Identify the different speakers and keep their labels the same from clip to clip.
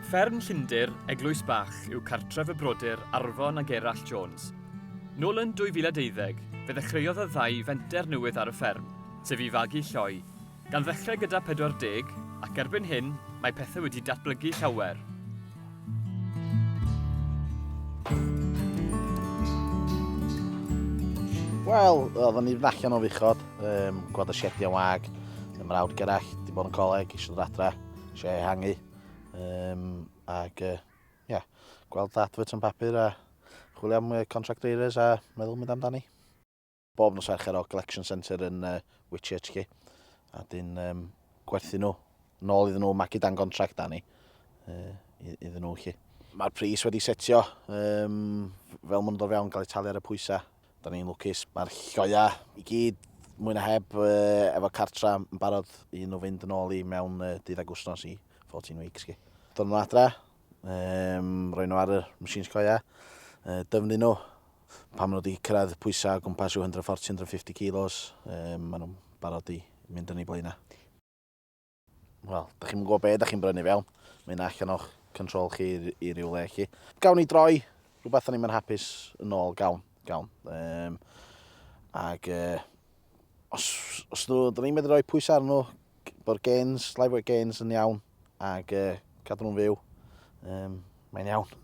Speaker 1: Fferm Llundir, Eglwys Bach, yw cartref y brodyr Arfon a Gerallt Jones. Nôl yn 2012, fe ddechreuodd y ddau fenter newydd ar y fferm, sef i fagu lloi, gan ddechrau gyda 40, ac erbyn hyn, mae pethau wedi datblygu llawer.
Speaker 2: Wel, oedden ni'n allan o fuchod, um, gweld y siediau wag, y mrawd Gerallt, di bod yn coleg, eisiau dod adra, eisiau ehangu. Um, ac, uh, yeah, gweld advert yn papur a chwilio am contract raiders a meddwl mynd amdani. Bob nos Fercher o Collection Centre yn uh, Whitchurch chi. A dyn um, gwerthu nhw nôl iddyn nhw, magu dan contract da ni uh, iddyn nhw chi. Mae'r pris wedi setio um, fel maen nhw'n dod fewn gael eu talu ar y pwysau. Da ni'n lwcus, mae'r lloia i gyd mwy na heb uh, efo cartra yn barod i nhw fynd yn ôl i mewn uh, dydd ag wsnos i 14 weeks. Chi. Dod nhw adra, um, rhoi nhw ar y machines coia, uh, dyfnu nhw. Pan maen nhw wedi cyrraedd pwysau o gwmpas 140-150 kilos, um, maen nhw'n barod i mynd yn ei blaenau. Wel, da chi'n gwybod be da chi'n brynu fewn. Mae'n allan o'ch control chi i, i ryw le chi. Gawn ni droi rhywbeth o'n i'n hapus yn ôl, gawn, gawn. Um, ag uh, os, os nhw, da ni'n medru rhoi pwysau arnyn nhw, bod gains, live weight gains yn iawn, ag uh, cadw nhw'n fyw, um, mae'n iawn.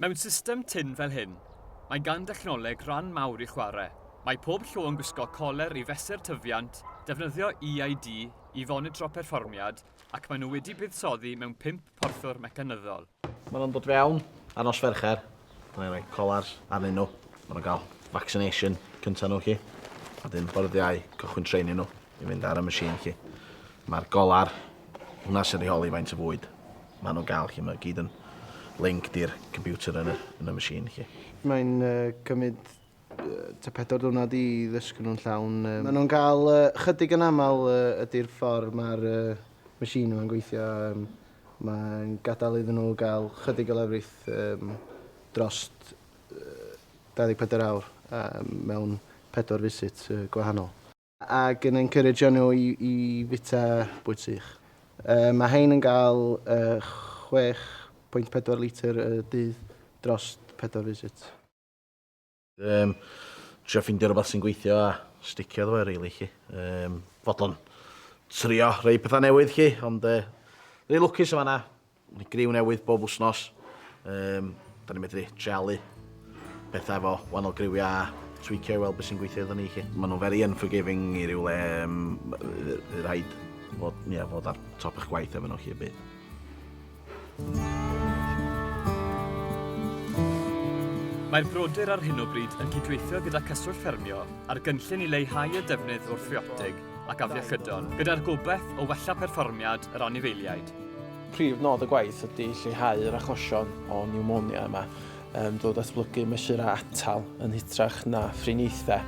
Speaker 1: Mewn system tynn fel hyn, mae gan dechnoleg ran mawr i chwarae. Mae pob llo yn gwisgo coler i fesur tyfiant, defnyddio EID i fonitro perfformiad, ac maen nhw wedi buddsoddi mewn pump porthwr mecanyddol.
Speaker 2: Maen nhw'n dod fewn ar nos Fercher, dan ni'n rhoi collars arnyn nhw, maen nhw'n cael vaccination cynta nhw 'lly, a wedyn bore dydd Iau cychwyn training nhw i fynd ar y machine 'lly. Mae'r golar, hwnna sy'n rheoli faint o fwyd maen nhw'n gael 'lly, mae o gyd yn linked i'r computer yn y, yn y machine 'lly.
Speaker 3: Mae'n uh, cymryd uh, ta pedwar diwrnod i ddysgu nhw'n llawn. Um, maen nhw'n cael uh, chydig yn aml uh, ydy'r ffordd mae'r uh, machine yma'n gweithio. Um, mae'n gadael iddyn nhw gael chydig o lefrith um, dros uh, 24 awr um, mewn pedwar visit uh, gwahanol. Ac yn encourageo nhw i, i fita bwyd sych. Uh, mae hein yn gael uh, 6.4 litr y dydd dros pedwar visit.
Speaker 2: Um, trio ffindio rhywbeth sy'n gweithio a sticio iddo fe, really, chi. Um, fodlon trio rei pethau newydd, chi, ond uh, rei lwcus yma na. Mae griw newydd bob wsnos. Um, da ni'n medru treialu pethau efo wahanol griwiau a tweakio i weld beth sy'n gweithio iddyn ni. Chi. Maen nhw'n very unforgiving i ryw le. Um, rhaid fod, yeah, fod ar top eich gwaith efo nhw chi y byd.
Speaker 1: Mae'r brodyr ar hyn o bryd yn cydweithio gyda Cyswllt Ffermio ar gynllun i leihau y defnydd wrthfiotig ac afiechydon, gyda'r gobaith o wella perfformiad yr anifeiliaid.
Speaker 4: Prif nod y gwaith ydy lleihau'r achosion o niwmonia yma um, drwy ddatblygu mesurau atal yn hytrach na thriniaethau.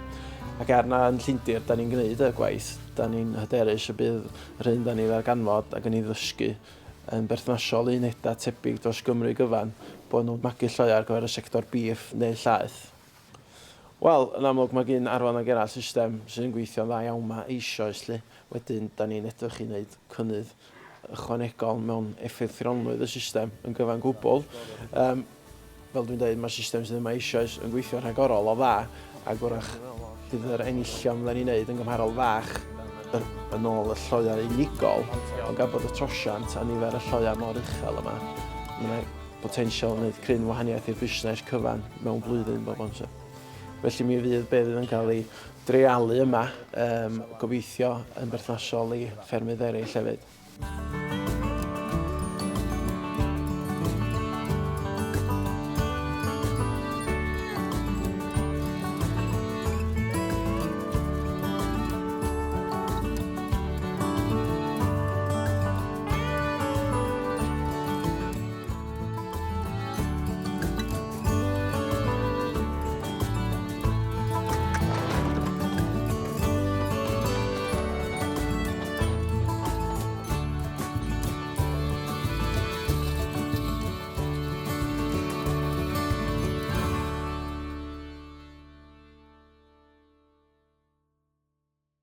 Speaker 4: Ac er na yn Llundir da ni'n gwneud y gwaith, da ni'n hyderus y bydd yr hyn da ni'n ddarganfod ac yn ei ddysgu yn berthnasol i unedau tebyg dros Gymru gyfan, bod nhw'n magu lloeau ar gyfer y sector bîff neu llaeth. Wel, yn amlwg mae gin Arfon a Gerallt system sydd yn gweithio'n dda iawn 'ma eisoes 'lly. Wedyn, da ni'n edrych i wneud cynnydd ychwanegol mewn effeithlonrwydd y system yn gyfan gwbl. Um, fel dwi'n dweud, mae'r system sydd yma eisoes yn gweithio rhagorol o dda, ac wrach bydd yr enillion fydden ni'n neud yn gymharol fach yn ôl y lloiau unigol, ond gan bod y trosiant a nifer y lloiau mor uchel yma, mae yna potensial yn gwneud cryn wahaniaeth i'r busnes cyfan mewn blwyddyn bob amser. Felly mi fydd be fydd yn cael ei dreialu yma, um, gobeithio yn berthnasol i ffermydd eraill hefyd.